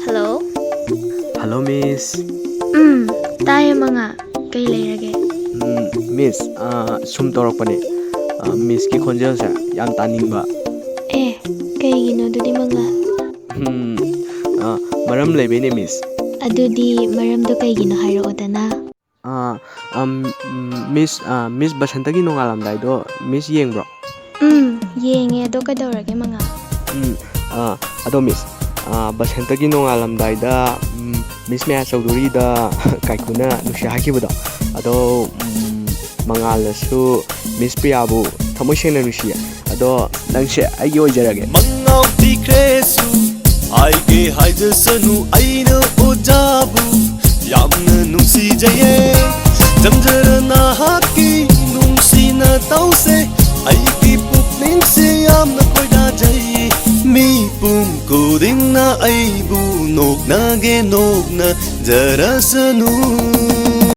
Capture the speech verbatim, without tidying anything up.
Hello. Hello ꯃꯤꯁ꯫ ꯎꯝ, ꯇꯥꯏꯌꯦ ꯃꯉꯥ꯫ ꯀꯩ ꯂꯩꯔꯒꯦ? ꯎꯝ, ꯃꯤꯁ, ꯑꯥ, ꯁꯨꯝ ꯇꯧꯔꯛꯄꯅꯦ꯫ ꯑꯥ, ꯃꯤꯁꯀꯤ ꯈꯣꯟꯖꯦꯜꯁꯦ ꯌꯥꯝ ꯇꯥꯅꯤꯡꯕ꯫ ꯑꯦ, ꯀꯩꯒꯤꯅꯣ ꯑꯗꯨꯗꯤ ꯃꯉꯥ? ꯎꯝ, ꯑꯥ, ꯃꯔꯝ ꯂꯩꯕꯩꯅꯦ ꯃꯤꯁ꯫ ꯑꯗꯨꯗꯤ ꯃꯔꯝꯗꯣ ꯀꯩꯒꯤꯅꯣ ꯍꯥꯏꯔꯛꯑꯣꯗꯅ꯫ ꯑꯥ, ꯑꯝ, ꯎꯝ, ꯃꯤꯁ, ꯑꯥ, ꯃꯤꯁ ꯕꯁꯟꯇꯒꯤ ꯅꯣꯡꯉꯥꯜꯂꯝꯗꯥꯏꯗꯣ ꯃꯤꯁ ꯌꯦꯡꯕ꯭ꯔꯣ? ꯎꯝ, ꯌꯦꯡꯉꯦ꯫ ꯑꯗꯣ ꯀꯩꯗꯧꯔꯒꯦ ꯃꯉꯥ? ꯎꯝ, ꯑꯥ, ꯑꯗꯣ ꯃꯤꯁ, ꯑꯥ, ꯕꯁꯟꯇꯒꯤ ꯅꯣꯡꯉꯥꯜꯂꯝꯗꯥꯏꯗ, ꯎꯝ, ꯃꯤꯁ ꯃꯌꯥ ꯆꯧꯙꯨꯔꯤꯗ ꯀꯥꯏꯀꯨꯅ ꯅꯨꯡꯁꯤ ꯍꯥꯏꯈꯤꯕꯗꯣ, ꯑꯗꯣ, ꯎꯝ, ꯃꯉꯥꯜꯅꯁꯨ ꯃꯤꯁ ꯄ꯭ꯔꯤꯌꯥꯕꯨ ꯊꯃꯣꯏ ꯁꯦꯡꯅ ꯅꯨꯡꯁꯤꯌꯦ꯫ ꯑꯗꯣ ꯅꯪꯁꯦ ꯑꯩꯒꯤ ꯑꯣꯏꯖꯔꯒꯦ꯫ ꯃꯉꯥꯎ ꯊꯤꯈ꯭ꯔꯦꯁꯨ ꯍꯥꯏꯒꯦ ꯍꯥꯏꯖꯁꯅꯨ, ꯑꯩꯅ ꯑꯣꯖꯥꯕꯨ ꯌꯥꯝꯅ ꯅꯨꯡꯁꯤꯖꯩꯌꯦ꯫ ꯆꯝꯖꯔ ꯅꯍꯥꯛꯀꯤ ꯅꯨꯡꯁꯤꯅ ꯇꯧꯁꯦ, ꯑꯩꯒꯤ ꯄꯨꯛꯅꯤꯡꯁꯦ ꯌꯥꯝꯅ ꯈꯣꯏꯗꯥꯖꯩꯌꯦ꯫ ꯃꯤꯄꯨꯝ ꯈꯨꯗꯤꯡꯅ ꯑꯩꯕꯨ ꯅꯣꯛꯅꯒꯦ ꯅꯣꯛꯅꯖꯔꯁꯅꯨ꯫